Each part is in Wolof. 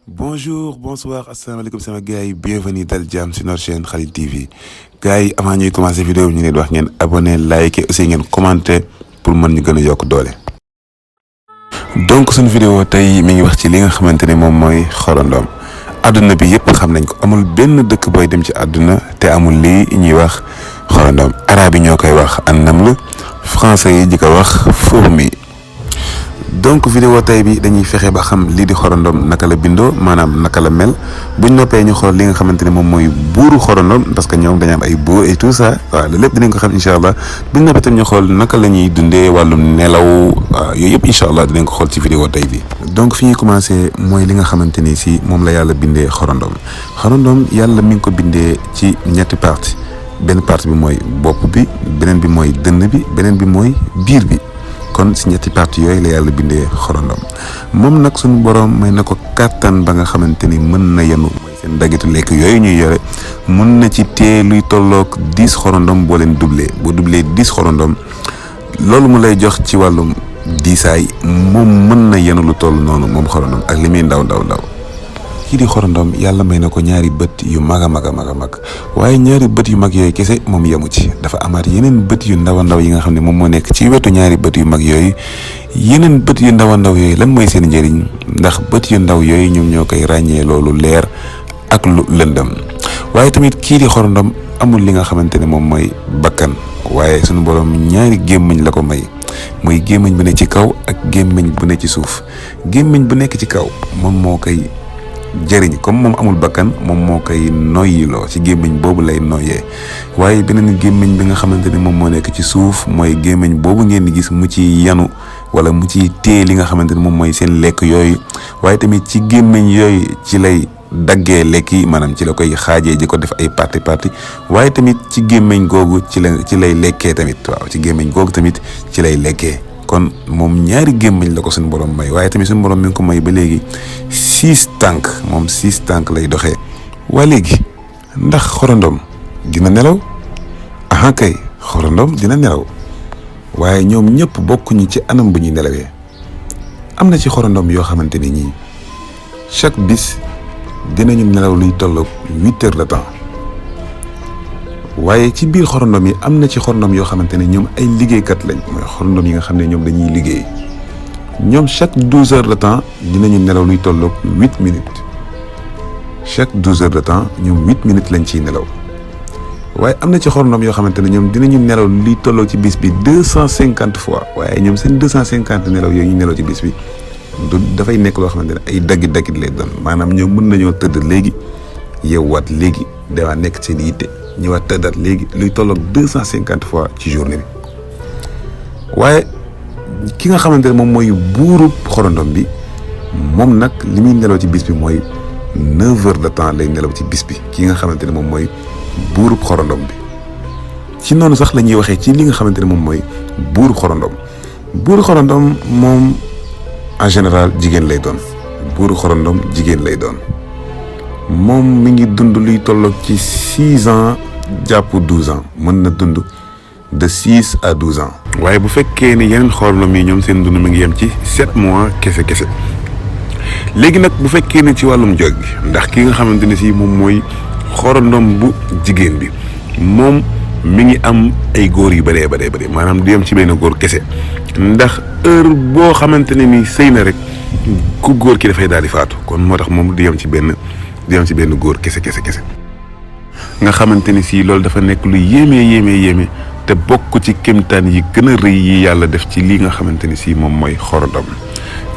Bonjour, bonsoir, asalaamaaleykum sama gars yi bienvenue dal jàmm sur notre chaîne Khalil TV gars yi avant ñuy commencer vidéo bi ñu leen di wax ngeen abonné like aussi ngeen commenter pour mën ñu gën a yokk doole. donc suñu vidéo tey mi ngi wax ci li nga xamante ne moom mooy xorondoom àdduna bi yëpp xam nañ ko amul benn dëkk booy dem ci àdduna te amul lii ñuy wax xorondoom arabe yi ñoo koy wax an-naml français yi di ko wax fourmi. donc vidéo tey bi dañuy fexe ba xam lii di xorondom naka la bindoo maanaam naka la mel buñ noppee ñu xool li nga xamante ne moom mooy buuru xorondom parce que ñoom dañu am ay buur et tout ça waaw loolu lépp dinañ ko xam incha allah buñ noppee tam ñu xool naka la ñuy dundee wàllum nelaw yooyu yëpp incha allah dinañ ko xool ci vidéo tey bi. donc fi ñuy commencé mooy li nga xamante ni si moom la yàlla bindee xorondom yàlla mi ngi ko bindee ci ñetti partie benn partie bi mooy bopp bi beneen bi mooy dënn bi beneen bi mooy biir bi. kon si ñetti parties yooyu la yàlla bindee xorondom moom nag suñu borom may na ko kàttan ba nga xamante ni mën na yenu mooy seen dagitu lekk yooyu ñuy yore mën na ci tee luy tolloog 10 xorondom boo leen doublé boo doublé 10 xorondom loolu mu lay jox ci wàllum diisaay moom mën na yenu lu toll noonu moom xorondom ak li muy ndaw kii di xorondom yàlla may na ko ñaari bët yu mag a mag waaye ñaari bët yu mag yooyu kese moom yemu ci dafa amaat yeneen bët yu ndaw a ndaw yi nga xam ne moom moo nekk ci wetu ñaari bët yu mag yooyu yeneen bët yu ndaw a ndaw yooyu lan mooy seen njëriñ ndax bët yu ndaw yooyu ñoom ñoo koy ràññee loolu leer ak lu lëndëm waaye tamit kii di xorondom amul li nga xamante ne moom mooy bakkan waaye sunu borom ñaari gémmiñ la ko may mooy gémmiñ bu ne ci kaw ak gémmiñ bu ne ci suuf gémmiñ bu nekk ci kaw moom moo koy jëriñ comme moom amul bakkan moom moo koy noyyiloo ci gémmiñ boobu lay noyyee waaye beneen gémmiñ bi nga xamante ni moom moo nekk ci suuf mooy gémmiñ boobu ngeen di gis mu ci yanu wala mu ci téye li nga xamante ni moom mooy seen lekk yooyu waaye tamit ci gémmiñ yooyu ci lay daggee lekk yi maanaam ci la koy xaajee di ko def ay parti waaye tamit ci gémmiñ googu ci lay lekkee tamit waaw ci gémmiñ googu tamit ci lay lekkee kon moom ñaari gémmiñ la ko suñu borom may waaye tamit suñu borom mi ngi ko may ba léegi 6 tànk moom 6 tànk lay doxee. waa léegi ndax xorondom dina nelaw aha kay xorondom dina nelaw waaye ñoom ñëpp bokkuñu ci anam bu ñuy nelawee am na ci xorondom yoo xamante ni ñii chaque bis dinañu nelaw luy tolloog 8 heures de temps. waaye ci biir xorondom yi am na ci xorondom yoo xamante ne ñoom ay liggéeykat lañ mooy xorondom yi nga xam ne ñoom dañuy liggéey ñoom chaque 12 heures de temps dinañu nelaw luy tolloog 8 minutes chaque 12 heures de temps ñoom 8 minutes lañ ciy nelaw waaye am na ci xorondom yoo xamante ne ñoom dinañu nelaw luy tolloog ci bis bi 250 fois waaye ñoom seen 250 nelaw yooyu ñu nelaw ci bis bi du dafay nekk loo xamante ne ay daggit lay doon maanaam ñoom mën nañoo tëdd léegi yeewaat léegi dawaa nekk seen yitte ñëwaat tëddaat léegi luy tolloog 250 fois ci journée bi waaye ki nga xamante ne moom mooy buurub xorondom bi moom nag li muy nelaw ci bis bi mooy 9 heures de temps lay nelaw ci bis bi ki nga xamante ne moom mooy buurub xorondom bi ci noonu sax la ñuy waxee ci li nga xamante ne moom mooy buuru xorondom moom en général jigéen lay doon buuru xorondom jigéen lay doon moom mi ngi dund luy tolloog ci 6 ans jàpp 12 ans mën na dund de 6 à 12 ans. waaye bu fekkee ni yeneen xorondom yi ñoom seen dund mi ngi yem ci 7 mois kese léegi nag bu fekkee ne ci wàllum jóg bi ndax ki nga xamante ne si moom mooy xorondom bu jigéen bi moom mi ngi am ay góor yu bëree maanaam du yem ci benn góor kese ndax heure boo xamante ne ni sëy na rek ku góor ki dafay daal di faatu kon moo tax moom du yem ci benn góor kese nga xamante ni si loolu dafa nekk lu yéeme te bokk ci kéemtaan yi gën a rëy yi yàlla def ci lii nga xamante ni si moom mooy xorondom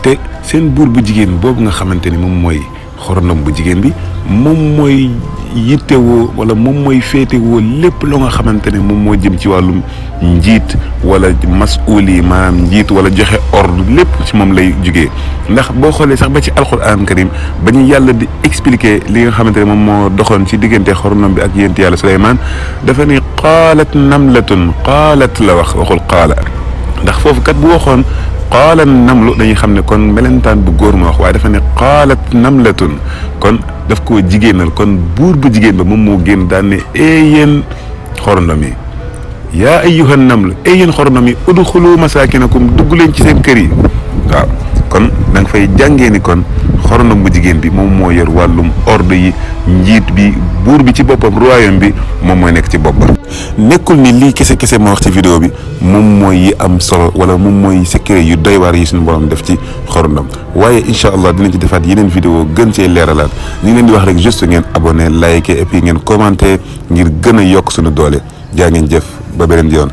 te seen buur bu jigéen boobu nga xamante ni moom mooy xorondom bu jigéen bi moom mooy yittewoo wala moom mooy féetewoo lépp loo nga xamante ne moom moo jëm ci wàllum njiit wala masuuli maanaam njiit wala joxe ordre lépp ci moom lay jugee ndax boo xoolee sax ba ci alquran karim ba ñu yàlla di expliquer li nga xamante ne moom moo doxoon ci diggante xorondom bi ak yént yàlla Suleymaan dafa ne qaalat namlatun qaalat la waxul qaala ndax foofu kat bu waxoon qaala namlu dañuy xam ne kon melentaan bu góor ma wax waaye dafa ne qaalat namlatun kon daf koo jigéenal kon buur bu jigéen ba moom moo génn daan ne yéen xorondom yi yaa ayyuhan naml yéen xorondom yi udxulu masaakinakum dugg leen ci seen kër yi waaw kon da nga fay jàngee ni kon xorondom bu jigéen bi moom moo yor wàllum ordre yi njiit bi buur bi ci boppam royaume bi moom mooy nekk ci bopp ba. nekkul ni lii kese ma wax ci vidéo bi moom mooy yi am solo wala moom mooy secret yu doy waar yi suñu borom def ci xorondom waaye incha allah dinañ ci defaat yeneen vidéo gën cee leeralaat ñu ngi leen di wax rek juste ngeen abonné liker et puis ngeen commenter ngir gën a yokk suñu doole jaa ngeen jëf ba beneen yoon.